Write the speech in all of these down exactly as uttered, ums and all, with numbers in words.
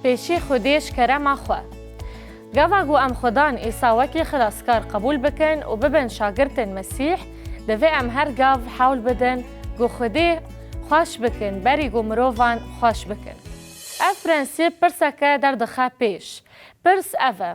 Pêşî Xwedê ji kerema xwe. Gava ku em Xudan Îsa wekî xilaskar qebûl bikin û bibin şagirtên Mesîh, divê em her gav hewl bidin ku Xwedê xweş bikin, berî ku mirovan xweş bikin. Ev prensîp pirseke derdixe pêş. Pirs ev e.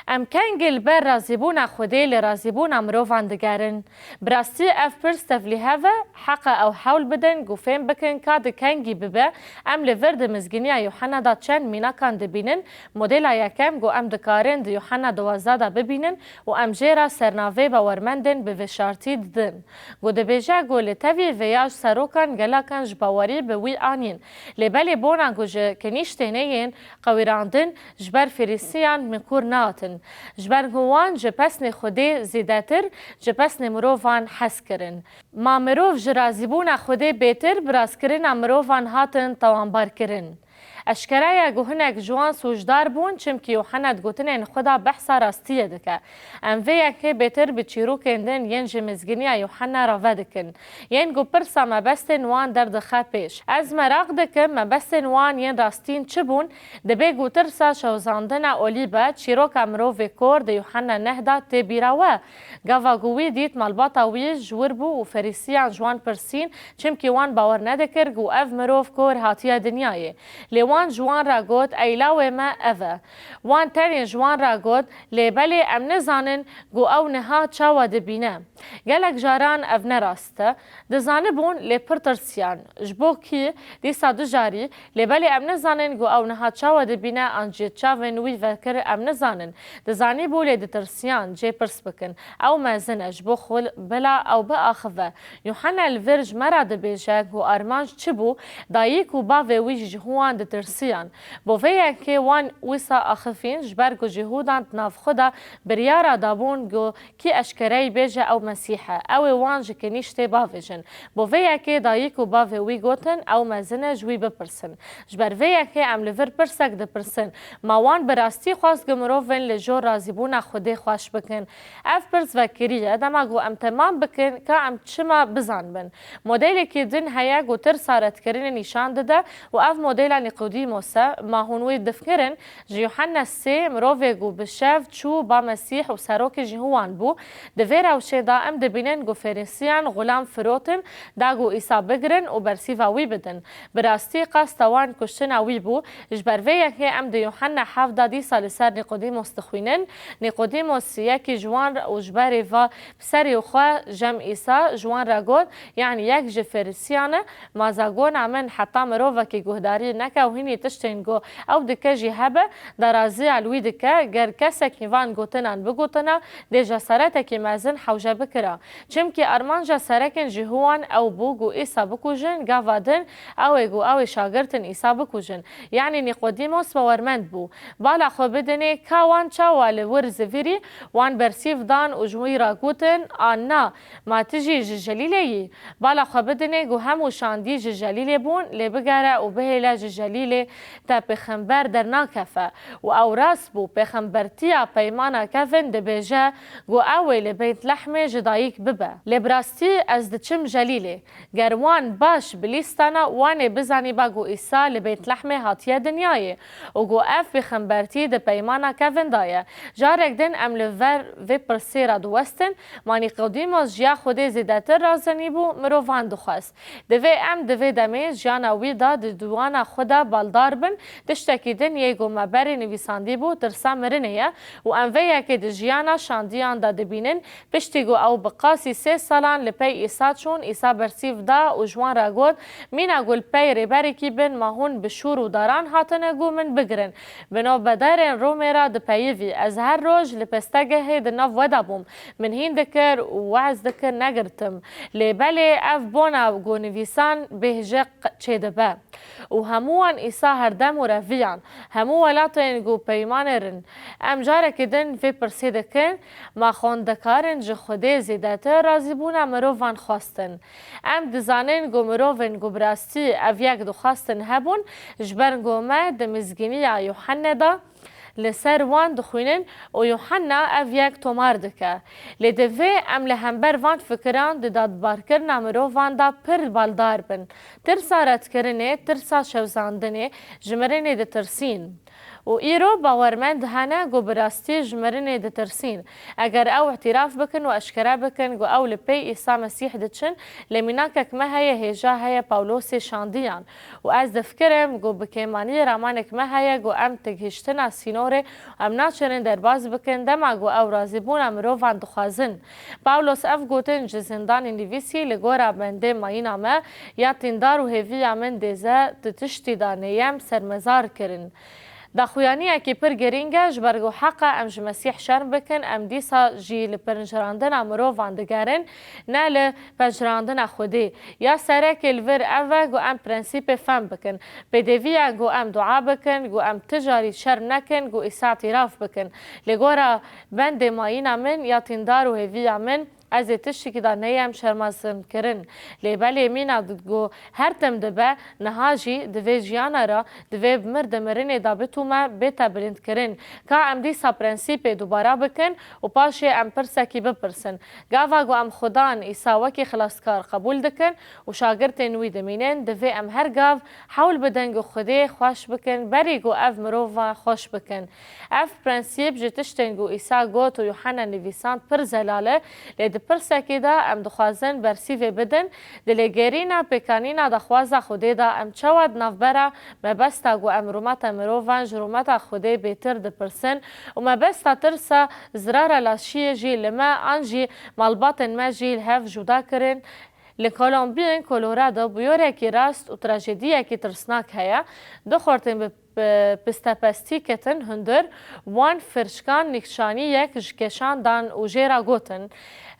Em kengî li ber razîbûna Xwedê li razîbûna mirovan digerin? Bi rastî ev pirs tevlîhev e, heq e ew hewl bidin ku fêm bikin ka di kengî bibe, em li vir di Mizgîniya Yûhenna de çend mînakan dibînin, modela yekem ku em dikarin di Yûhenna duwazdeh de bibînin û em jê re sernavê bawermendên bi veşartî didin. Ku dibêje ku li tevî vêya ji serokan gelakan ji bawerî bi wî anîn. Lê belê bona ku ji kinîştê neyên qewirandin, ji ber Fêrisiyan min kûr nehatin. Ji ber ku wan ji pesnê Xwedê zêdetir ji pesnê mirovan hez kirin. Ma mirov ji razîbûna Xwedê bêtir bi razkirina mirovan hatin tawanbarkirin. Eşkere ye ku hinek ji wan sûcdar bûn, çimkî Yûhenna di gotinên xwe de behsa rastiyê dike. Em vê yekê bêtir bi çîrokên din yên ji Mizgîniya Yûhenna re vedikin, yên ku pirsa mebestên wan derdixe pêş. Ez meraq dikim, mebestên wan yên rastîn çi bûn? Dibê ku tirsa şewzandina olî be, çîroka mirovê kor di Yûhenna neh de tê bîra we. Gava ku wî dît malbata wî ji wir bû û Ferîsiyan ji wan pirsîn, çimkî wan bawer nedikir ku ev mirov kor hatiye dinyayê. Lê wan ji wan re got, Ey lawê me ev e. Wan tenê ji wan re got, Lê belê em nizanin ku ew niha çawa dibîne. Gelek caran ev ne rast e. Dizanibûn, lê pir tirsiyan. Ji bo kî? Dîsa du carî, Lê belê em nizanin ku ew niha çawa dibîne an jî çavên wî vekir em nizanin. Dizanîbû, lê ditirsiyan cê pirs bikin. Ew mezin e, ji bo xwe bila ew biaxive. Yûhenna li vir ji me re dibêje ku armanc çi bû? Dayik û bavê wî jî ji hûwan ditirsiyan. Bo vê yekê wan wisa axifîn, ji ber ku Cihûdan di nav xwe de biryara dabûn ku kî eşkereyî bêje ew Mesîh e, ew ê wan ji kinîştê bavêjin. Bo vê yekê dayik û bavê wî gotin, ew mezin e, ji wî bipirsin. Ji ber vê yekê em li vir pirsek dipirsin, ma wan bi rastî xwest ku mirovên li jor razîbûna Xwedê xweş bikin? Ev pirs vekirî ye, dema ku em temam bikin, ka em çima bizanibin? Modelekî din heye ku tirsa redkirinê nîşan dide û ev modela Nîqodîmos e, ma hûn wî difikirin? Ji Yûhenna sê, mirovê ku bi şev çû ba Mesîh û serokê Cihûwan bû. Di vê rewşê de em dibînin ku Fêrisiyan xulam firotin da ku Îsa bigirin û bersîva wî bidin. Bi rastî qasta wan kuştina wî bû. Ji ber vê yekê em di Yûhenna heft de dîsa li ser Nîqodîmos dixwînin. Nîqodîmos yekî ji wan û ji berê va bi serê xwe jem Îsa ji wan re got, Yanî yek ji Fêrisiyan e, ma zagona min heta mirovekî guhdarî neke û hînî tiştên ku ew dike jî hebe, daraziya li wî dike, ger kesekî van gotinan bigotina, dê jesaretekî mezin hewce bikira. Çimkî armanca serekên Cihûwan ew bû ku Îsa bikujin, gava din ew ê ku ew ê şagirtin Îsa bikujin. Yanî Nîqodîmos bawermend bû. Bala xwe bidinê, ka wan çawa li wir zivîrî, wan bersîv dan û ji wî re gotin, A na, ma tu jî ji Celîlê yî? Bala xwe bidinê ku hemû şandî ji Celîlê bûn, lê bigere û bihêle ji Celîlê te pêxember dernakefe. Û ew rast bû, pêxembertiya peymana kevin dibêje ku ew ê li Beytlehmê ji dayik bibe. Lê bi rastî ez diçim Celîlê. Ger wan baş bilîstana, wan ê bizanîba ku Îsa li Beytlehmê hatiye dinyayê û ku ev pêxembertî di peymana kevin de ye. Carek din em li ver vê pirsê re diwestin, ma Nîqodîmos ji ya Xwedê zêdetir razenîbû, mirovan dixwest. Divê em di vê demê jiyana wî de di dûana xwe de baldar bin, tiştekî din yê ku me berê nivîsandî bû, tirsa mirinê ye û em vê yekê di jiyana şandiyan de dibînin, piştî ku ew bi qasî sê salan li pey Îsa çûn, Îsa bersîv da û ji wan re got, Mîna ku li pey rêberekî bin, ma hûn bi şûr û daran hatine ku min bigirin. Bi navbedarên Romê re dipeyivî, ez her roj li pestegehê di nav we de bûm. Min hîn dikir û wez dikir, negirtim. Lê belê ev bona ku nivîsan bêhje q-, çêdibe. Û hemû wan Îsa herdem û reviyan, hemû welatên ku peymanê rin. Em carekî din vê pirsê dikin, ma xwendekarin ji Xwedê zêdetir razîbûna mirovan xwestin? Em dizanin ku mirovên ku bi rastî ev yek dixwestin hebûn, ji ber ku me di Mizgîniya Yûhennê de Li ser wan dixwînin û Yuhanna ev yek tomar dike. Lê divê em li hember van fikiran di dadbarkirina mirovan de pir baldar bin. Tirsa redkirinê, tirsa şewzandinê ji mirinê ditirsîn. Û îro bawermend hene ku bi rastî ji mirinê ditirsîn. Eger ew îtiraf bikin û eşkere bikin ku ew li pey Îsa Mesîh diçin, lê mînakek me heye, hêja heye Pawlosê şandiyan. Û ez difikirim ku bi kêmaniyê ramanek me heye ku em tigihiştina sînorê û em naçarin derbas bikin dema ku ew razîbûna mirovan dixwazin. Pawlos ev gotin ji zindanê nivîsî, li gora bendê mayîna me ya tîndar û hêviya min dêze di tiştî de neyem sermezar kirin. Daxuyaniyekî pir girîng e, ji ber ku heq e em ji Mesîh şerm bikin, em dîsa jî li pincirandina mirovan digerin, ne li pejirandina Xwedê. Ya sereke li vir ev e ku em prensîpê fehm bikin. Pêdivî ye ku em dua bikin, ku em ti carî şerm nekin, ku Îsa îtiraf bikin. Li gora bendê mayîna min ya tîndar û hêviya min, ez ê tiştekî de neyem şermezarkirin. Lê belê mîna di-, ku her tim dibe, niha jî di vê jiyana re divê bi mir di mirinê de bitûme, bête bilindkirin. Ka em dîsa prensîpê dubara bikin û paşê em pirsekî bipirsin. Gava ku em Xudan Îsa wekî xilaskar qebûl dikin û şagirtên wî dimînin, divê em her gav hewl bidin ku Xwedê xweş bikin, berî ku ev mirova xweş bikin. Ev prensîp ji tiştên ku Îsa got û Yuhanna nivîsand pir zelal e, lê di pirsekî de em dixwazin bersîvê bidin, dilêgerîna pêkanîna daxwaza Xwedê de em çawa di navbera mebesta ku em rûmeta mirovan ji rûmeta Xwedê bêtir dipirsin û mebesta tirsa zirara laşiyê jî li me an jî malbatên me jî li hev cuda kirin. Li Kolombiyên Colorado bûyorekî rast û trajediyekî tirsnak heye. Du xortên bi p-, pistepestî ketin hundir, wan firçkan nîşanî yek ji keşan dan û jê re gotin,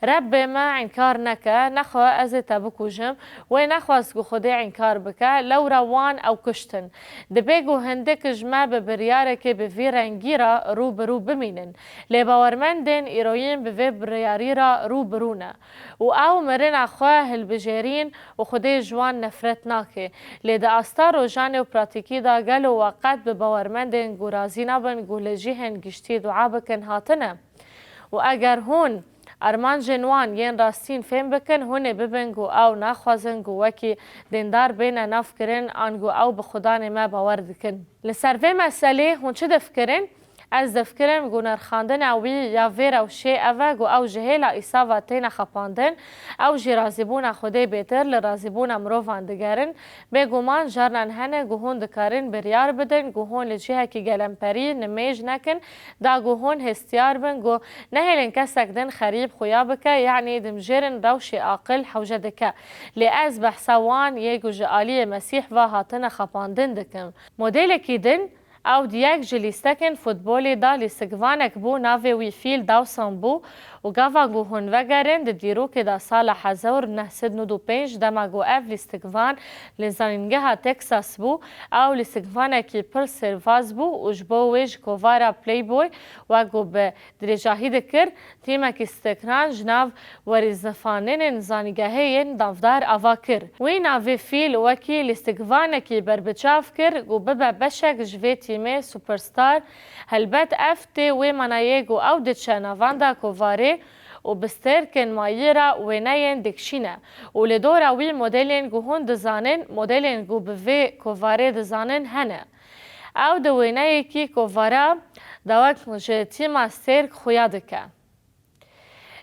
Rebbê me înkar neke, nexwe ez ê te bikujim. Wê nexwest ku Xwedê înkar bike, lewra wan ew kuştin. Dibê ku hindik ji me bi biryarekê bi vî rengî re rû bi rû bimînin. Lê bawermendên îroyîn bi vê biryarî re rû bi rû ne. Û ew mirina xwe hilbijêrîn û Xwedê ji wan nefret nake. Lê di asta rojanê û pratîkî de gelo we qet bi bawermendên ku razî nabin ku li cihên giştî dua bikin hatine? Û eger hûn armancên wan yên rastîn fêm bikin, hûn ê bibin ku ew naxwazin ku wekî dîndar bêne navkirin an ku ew bi Xudanê me bawer dikin. Li ser vê meselê hûn çi difikirin? Ez difikirim ku nirxandina wî ya vê rewşê ev e ku ew ji hêla Îsa ve têne xapandin, ew jî razîbûna Xwedê bêtir li razîbûna mirovan digerin. Bêguman carnan hene ku hûn dikarin biryar bidin ku hûn li cihekî gelemperî nimêj nekin, da ku hûn hestiyar bin ku nehêlin kesek din xerîb xuya bike, yanî dimjêrin rewşê aqil hewce dike. Lê ez behsa wan yê ku ji aliyê Mesîh ve hatine xapandin dikim. Modelekî din, Ew di yek ji lîstekên futbolê de lîstikvanek bû, navê wî Phil Dawson bû û gava ku hûn vegerin, di dîrokê de sala hezar û neh sed û nod û pênc, dema ku ev lîstikvan li Zanîngeha Texas bû, ew lîstikvanekî pir sêrvaz bû û ji bo wê ji kovara Playboy, wek ku bi dirêjahî dikir, tîmekî stekran ji nav werîzefanênên zanîngehê yên navdar ava kir. Wî navê Phil wekî lîstikvanekî berbiçav kir ku bibe beşek ji vê tîmê superstar. Helbet ev tê wê manayê ku ew diçe navenda kovarê û bi stêrkên mayî re wêneyên dikişîne û li dora wî modelên ku hûn dizanin, modelên ku bi vê kovarê dizanin hene. Ew di wêneyekî kovara dawek ji tîma stêrk xuya dike.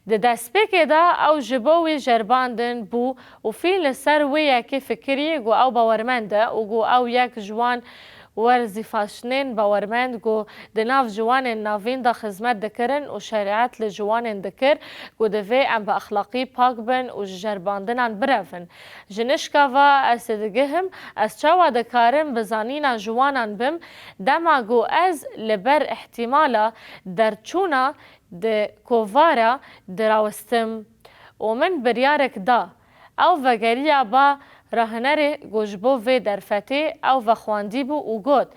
Di destpêkê de ew ji bo wî jerbandin bû û Phil li ser wê yekê fikirî ku ew bawermend e û ku ew yek ji wan werzîfaşnên bawermend ku di nav ciwanên navîn de xizmet dikirin û şerîet li ciwanên dikir ku divê em bi exlaqî pak bin û ji jerbandinan birevin. Ji nişka ve ez didigihim, ez çawa dikarim bi zanîna ciwanan bim, dema ku ez li ber îhtîmala derçûna di kovara dirawestim û min biryarek da. Ew vegeriya ba Rahinerê ku ji bo vê derfetê ew vexwendî bû û got,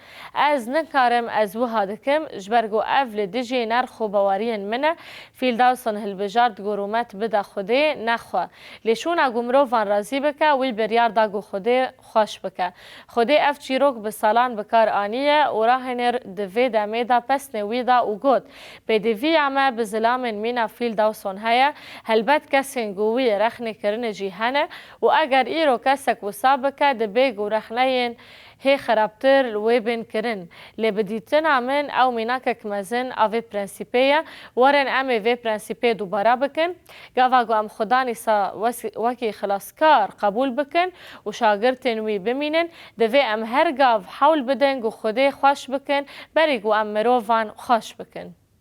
Ez nikarim, ez wiha dikim, ji ber ku ev li dijî nerx û baweriyên min e. Phil Dawson hilbijart ku rûmet bide Xwedê, ne xwe. Lê şûna ku mirovan razî bike, wî biryar da ku Xwedê xweş bike. Xwedê ev çîrok bi salan bi kar aniye û Rahiner di vê demê de pesnê wî da û got, Pêdiviya me bi zilamên mîna Phil Dawson heye, helbet kesên ku wî rexnê kirine jî hene û eger îro kesek wisa bike, dibe ku rexneyên hê xirabtir li wê bên kirin. Lê bi dîtina min ew mînakek mezin a vê prensîpê ye. Werin em ê vê prensîpê dubare bikin. Gava ku em Xudan Îsa wes-, wekî xilaskar qebûl bikin û şagirtên wî bimînin, divê em her gav hewl bidin ku Xwedê xweş bikin, berî ku em mirovan xweş bikin.